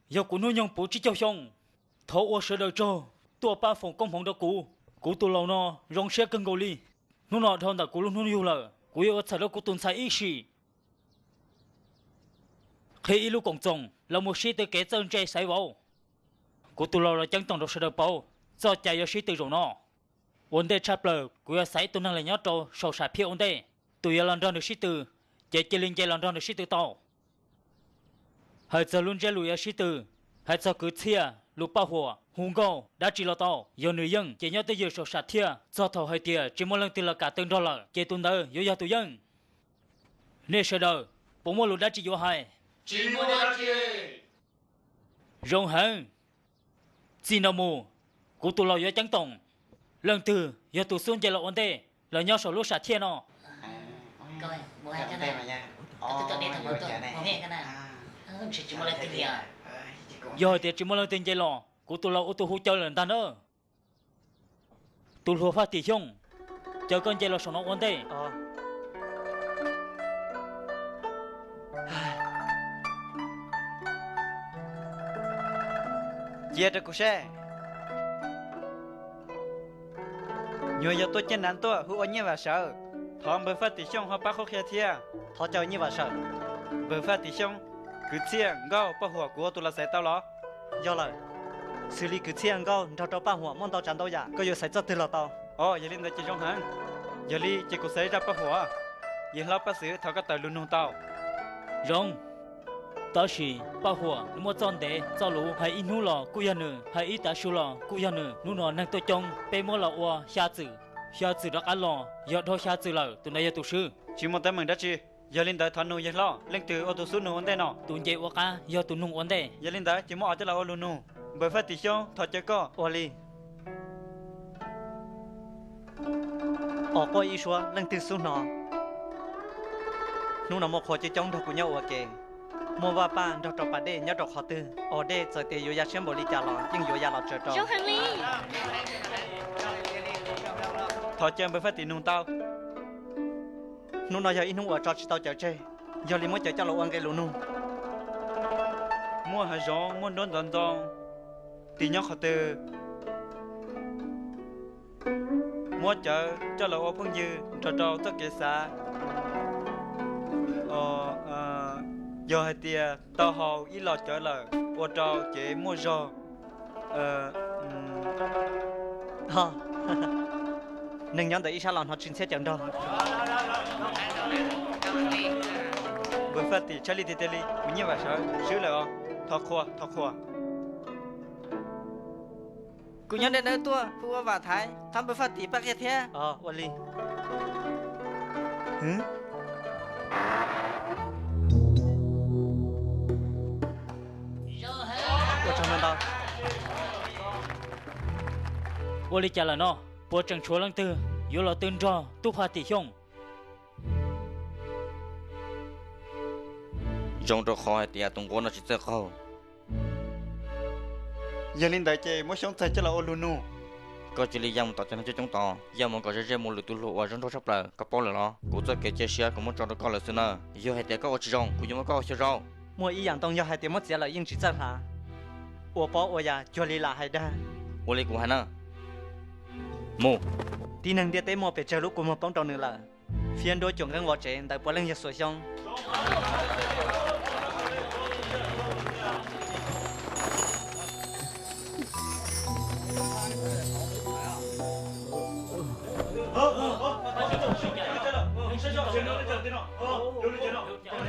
yog kuv hnub nyoog puv tsib caug xyoo. Thov ua sawv daws tsaug tuaj pab foom koob hmoov rau kuv. Kuv tus laus no zoo siab kawg nkaus li. Hnub no dhau ntawm kuv lub hnub yug lawm, kuv yuav ua txhawm rau kuv tus ntxhais ib sim. Qhib ib lub koom txoos los mus sib tw kev txawj ntse xaiv vauv. Kuv tus laus los ceeb toom rau sawv daws paub txoj cai yuav sib tw zaum no. Ua ntej tshaj plaws kuv yuav xaiv ib tug neeg los nyob rau saum sam phiaj ua ntej. Tus yuav los nrog nws sib tw, ces cia li nce los nrog nws sib tw tau. Hais txog lub ntsiab lus yuav sib tw, hais txog kwv txhiaj, lus paj huam, hu nkauj, dab tsi los tau, yog nws yeej ces nyob twj ywm saum sam thiaj. Txog thaum hais tias tsis muaj leej twg los kam tw nrog lawm ces tus ntawd yuav yog tus yeej. Nej sawv daws puas muaj lus dab tsi yuav hais? Tsis muaj dab tsi. Zoo heev. Txij no mus, kuv tus laus yuav ceeb toom, leej twg yog tus xub nce los ua ntej los nyob saum lub sam thiaj no. Yog hais tias tsis muaj leej twg nce los, kuv tus laus ua tus hu caw lawm ntag na. Tus hluas Faj Tim Xyooj, caw koj nce los saum no ua ntej. Cia rau kuv seb. Nyuag yog tuaj ciaj nav tuaj hu ua Nyiaj Vam Sawv. Thov npawg Faj Tim Xyooj ho pab qhuab qhia thiab. Thov caw Nyiaj Vam Sawv. Npawg Faj Tim Xyooj, kwv txhiaj, nkauj, paj huam kuv ua tus los xaiv tau los? Yog lawm. Xws li kwv txhiaj, nkauj nrog rau paj huam muaj ntau tsav ntau yam, koj yuav xaiv txoj twg los tau. Os, yog li ntawd ces zoo heev. Yog li ces kuv xaiv zaj paj huam. Yawg hlob Paj Xwm, thov koj tawm lus nug tau. Zoo. Tab sis paj huam nws muaj txoj ntev txoj luv, hais ib hnub los kuj yog nws, hais ib tav su los kuj yog nws. Hnub no neeg tuaj coob, peb muab los ua xya txwm. Xya txwm rov qab los, yog dhau xya txwm lawm tus ntawd yog tus swb. Tsis muaj teeb meem dab tsi. Yog li ntawd thov nug yawg hlob, leej twg ua tus xub nug ua ntej no? Tus nce ua qab yog tus nug ua ntej. Yog li ntawd ces muab os coj los ua lus nug. Npawg Faj Tim Xyooj, thov caw koj. Ua li. Os quaj ib suab, leej twg xub hno? Hnub no muaj qhua coob coob nrog kuv nyob ua ke. Muaj Vaj Paj nrog rau Pas Dej nyob rau qhov twg? Os dej txawm tias yuav ya siab npaum li cas los yeej yuav ya los tsaws rau. Thov caw npawg Faj Tim nug tau. Hnub no yog ib hnub uas tso tsis tau cawv tseg, yog li muab cawv coj los ua nqe lus nug. Muaj hav zoov muaj nruab ntxov ntxoo, tim nyob qhov twg? Muab cawv coj los ua phooj ywg nrog rau txoj kev xav. Yog hais tias tau haus ib los cawv lawm ua rau cev muaj zog. Neeg nyob ntawm ib sab los hnov tsis ntxhiab cawv nrog. Npawg Faj Tim, tshaj li tiag tiag li, kuv Nyiaj Vam Sawv swb lawm os. Thov qhuas, thov qhuas. Kuv nyob deb dawb tuaj, kuv ua Vam Thaiv, thov npawg Faj Tim pab qhia thiab. Ua li. Ua tsaug ntau ntau. Ua li cas lawm no? Puas tseem tshuav leej twg yuav los tw nrog tub Faj Tim Xyooj? Zoo rau qhov hais tias tus nquab no tsis txawj qaug. Yog li ntawd ces muab Xyoob txais coj los ua lus nug. Koj cia li ya mus tom cov neeg coob coob tod, ya mus kom ze ze mus lwm tus hluas uas zoo nraug tshaj plaws, koj paub lawm los? Kuv txoj kev cia siab kuv muab tso rau koj lawm xwb na. Yog hais tias koj ua tsis zoo, kuv yuav muab koj ua xyoo zaub. Muaj ib yam ntoo yog hais tias muab txiav lawm yeej tsis txawj hlav. Ua pob ua yas cuag li lam hais dag. Ua li kuv hais na. Mus. Tib neeg ntiaj teb muaj pes tsawg lub kua muag poob rau nws lawm. Fiab nruab cuam nqeeb vov tsev ntawd puav leej yog xuas xyoob.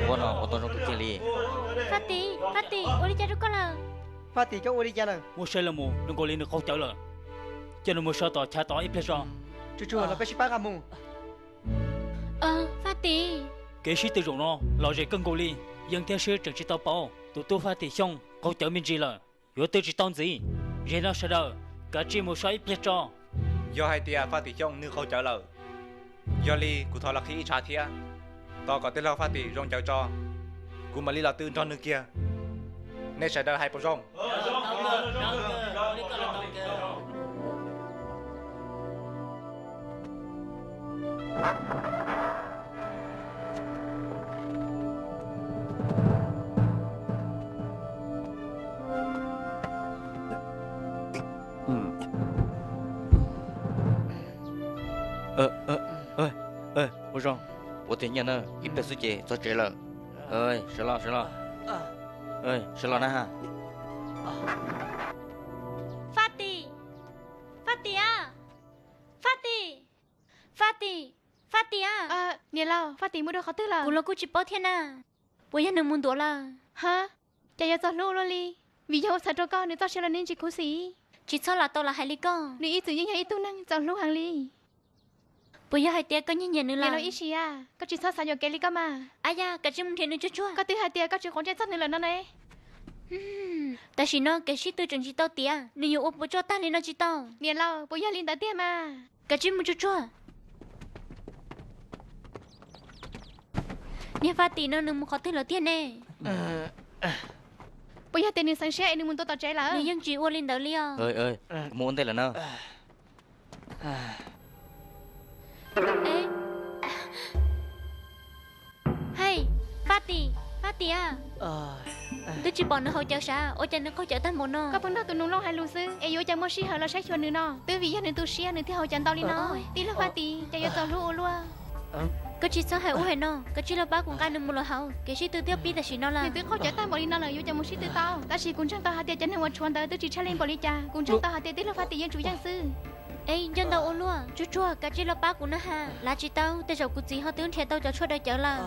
Ua no ua tau zoo kawg kiag li. Faj Tim, Faj Tim, ua li cas rau koj lawm? Faj Tim, koj ua li cas lawm? Muab saib los mus, zoo nkaus li nws qaug cawv lawm. Coj nws mus so tom chav tod ib pliag tso. Tsuag tsuag los koj sib pab nqa mus. Faj Tim. Kev sib tw zaum no lom zem kawg nkaus li, yeej thiab swb tseem tsis tau paub. Tus tub Faj Tim Xyooj qaug cawv me ntsis lawm, yuav tw tsis tau ntxiv. Zeg no sawv daws kav tsij mus so ib pliag tso. Yog hais tias Faj Tim Xyooj nws qaug cawv lawm, yog li kuv thov los qhib ib tshav thiab, tos kom tij laug Faj Tim zoo cawv tso, kuv mam li los tw nrog nws kiag. Nej sawv daws hais puas zoo? Ua zoo, ua tiag nyiaj na, ib pliag xwb ces txog tsev lawm. Sawv los, sawv los, sawv los na ha. Faj Tim, Faj Tim a, Faj Tim, Faj Tim, Faj Tim a. Niam laus, Faj Tim mus rau qhov twg lawm? Kuv los kuj tsis paub thiab na. Puas yog nws mus ntuav lawm? Ha, cas yuav txaus hlub ua luaj li. Vim yog ua txhaum rau koj, nws txoj sia los nws tsis khuv xim. Tsis txhob lam tau lam hais li koj. Nws ib txwm yeej yog ib tug neeg txaus hlub heev li. Puas yog hais tias koj nyiag nyiam nws lawm? Niam laus Ib Sim a, koj tsis txhob xav yuam kev li koj mas. Ab yaj, koj tsis mus nrhiav nws tsuag tsuag. Koj twb hais tias koj tsis quav ntsej txog nws lawm no ne. Tam sim no kev sib tw tseem tsis tau tiav, nws yuav ua puas tsuaj tag li no tsis tau. Niam laus, puas yog li ntawd tiag mas? Koj tsis mus tsuag tsuag. Niag Faj Tim no nws mus qhov twg lawm tiag ne? Puas yog tias nws xeev siab es nws mus ntua tom tsev lawm? Nws yeej tsis ua li ntawd li os. Mus ua ntej lawm na. Hej, Faj Tim, Faj Tim a, twb tsis pom nws haus cawv sav, ua cas nws qaug cawv tag npaum no? Koj pheej nrog tus nus looj hais lus xwb es yuav ua cas muaj sij hawm los saib xyuas nws no? Twb vim yog nws tu siab nws thiaj haus cawv ntau li no. Tij laug Faj Tim, cas yuav txaus hlub ua luaj. Koj tsis txhob hais ub hais no, koj tsij los pab kuv nqa nws mus lawm hauv, kev sib tw twb pib tam sim no lawm. Nws twb qaug cawv tag npaum li no lawm yuav cas mus sib tw tau? Tab sis kuv ntseeg tau hais tias cov neeg uas tshuav ntawd twb tsis tshaj lij npaum li cas. Kuv ntseeg tau hais tias tij laug Faj Tim yeej tsum yeej xwb. Ej, nco ntau ua luaj, tsuag tsuag, koj tsij los pab kuv na ha. Lav tsis tau, tej zaum kuv txiv ho twb nrhiav tau cov tshuaj daws cawv lawm.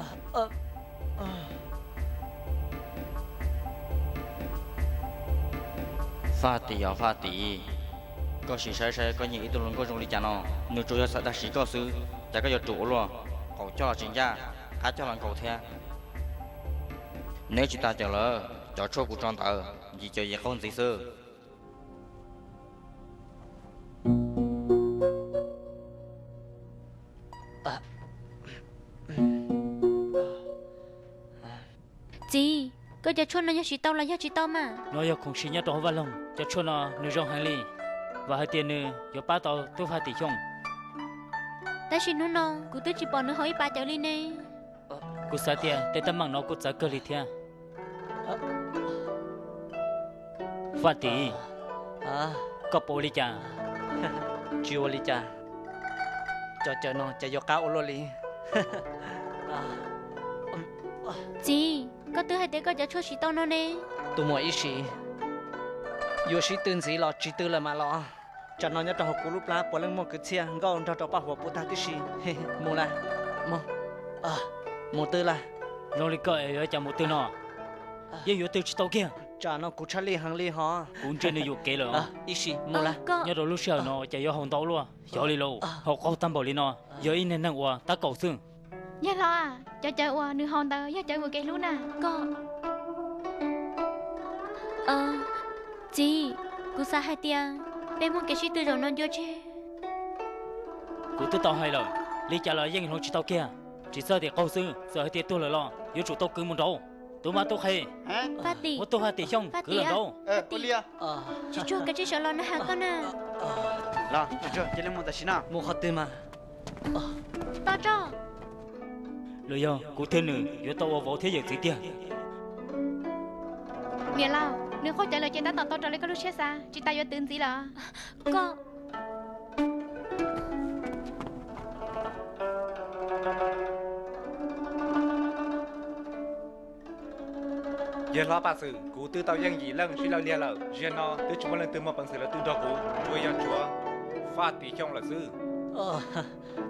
Faj Tim os Faj Tim, koj sim saib saib koj nyiag ib tug hluas nkauj zoo li cas no, nws tsuas yog xav dag siv koj xwb, cas koj yuav ruam ua luaj, qaum coj tsis ncaj, qab coj los nkaus thiab. Neb tsis tas cawm lawm, cov tshuaj kuv tso ntawd, yim caum yim qaug ntxiv xwb. Txiv, koj cov tshuaj no yog siv tau los yog tsis tau mas? No yog khoom siv nyob rau hauv vaj loog, cov tshuaj no nws zoo heev li, vam hais tias nws yuav pab tau tub Faj Tim Xyooj. Tab sis hnub no kuv twb tsis pom nws haus ib pas cawv li ne. Kuv xav tias tej teeb meem no kuj txawv kawg li thiab. Faj Tim, koj puas ua li cas? Tsis ua li cas. Cov cawv no cas yuav qab ua luaj li. Txiv, koj twb hais tias koj cov tshuaj siv tau no ne. Tus muam Ib Sim, yuav sib tw ntxiv los tsis tw lawm mam los. Tsam no nyob rau hauv kuv lub plab puav leej muaj kwv txhiaj nkauj nrog rau Paj Huas puv tag tib si. Mus lawm, mus, mus twg lawm? Zoo li koj es yuav cas mus twg no? Yeej yuav twg tsis tau kiag. Tsam no kuv tshaj lij heev li hos. Kuv ntsia nws yuam kev lawm. Ib Sim, mus lawm. Nyob rau lub sij hawm no cas yuav haus ntau luaj, xyov li lauj, haus qaug tag npaum li no, yog ib niag neeg uas tab kaum xwb. Yawg hlob, cov cawv uas nws haus ntawd yog cawv vwm kev hlub na. Koj, txiv, kuv xav hais tias peb muab kev sib tw zaum no ncua tseg. Kuv twb tau hais lawm, li cas los yeej hloov tsis tau kiag. Tsis txhob tias qaug xwb, txawm hais tias tuag lawm los yuav tsum tau kwv mus nraud. Tub mab tub qhe, muab tub Faj Tim Xyooj kwv lawm nraud. Tsis tsuag, koj tsij sawv los na has koj na. Los, cia li mus tam sim no. Mus qhov twg mas? Tos tso. Los yog kuv thiab nws yuav tau ua vauv thiab yawm txiv tiag. Niam laus, nws qaug cawv lawm ces tab tom tau raws li koj lub siab xav, tsis tas yuav twv ntxiv lawm. Koj, yawg hlob Paj Xwm, kuv twb tau yeej yim leej sib law liag lawm, zaum no twb tsis muaj leej twg muaj peev xwm lawv twb nrog kuv, tsuas yog tshuav Faj Tim Xyooj lawm xwb.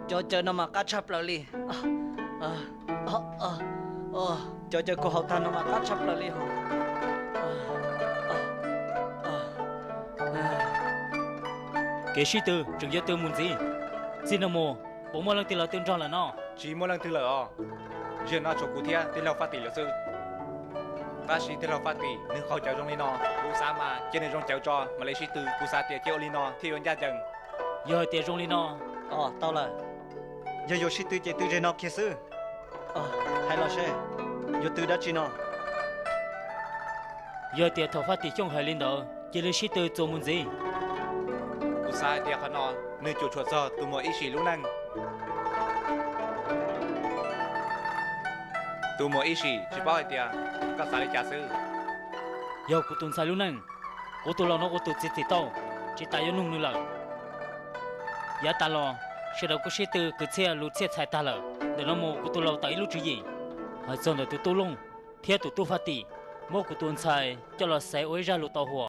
Cov cawv no mas qab tshaj plaws li. Cov cawv kuv haus tag no mas qab tshaj plaws li hos. Kev sib tw tseem yuav tw mus ntxiv. Txij no mus puas muaj leej twg los twb nrog lawm no? Tsis muaj leej twg lawm os. Zaum no tshuav kuv thiab tij laug Faj Tim lawm xwb. Tab sis tij laug Faj Tim nws qaug cawv zoo li no, kuv xav mas cia nws zoo cawv tso mam li sib tw, kuv xav tias cia ua li no thiaj yuav ncaj ncees. Yog hais tias zoo li no, tau lawm. Yog yuav sib tw ces tw zaum no kiag xwb. Hais los seb, yuav tw dab tsi no? Yog tias thaum Faj Tim Xyooj hais li ntawd, cia li sib tw txuas mus ntxiv. Kuv xav hais tias qhov no nws cuam tshuam txog tus muam Ib Sim lub neej. Tus muam Ib Sim, tsis paub hais tias koj xav li cas xwb. Yog kuv tus ntxhais lub neej, kuv tus laus no ua tus txiav txim tau. tsis tas yuav nug nws lawm. Yav tas los, sawv daws kuj sib tw kwv txhiaj lus txhiaj txhais tag lawm. Ntawm no mus kuv tus laus tawm ib lub tswv yim hais txog ntawm tus tub Looj thiab tus tub Faj Tim, muab kuv tus ntxhais coj los xaiv ua ib zaj lus tau hua.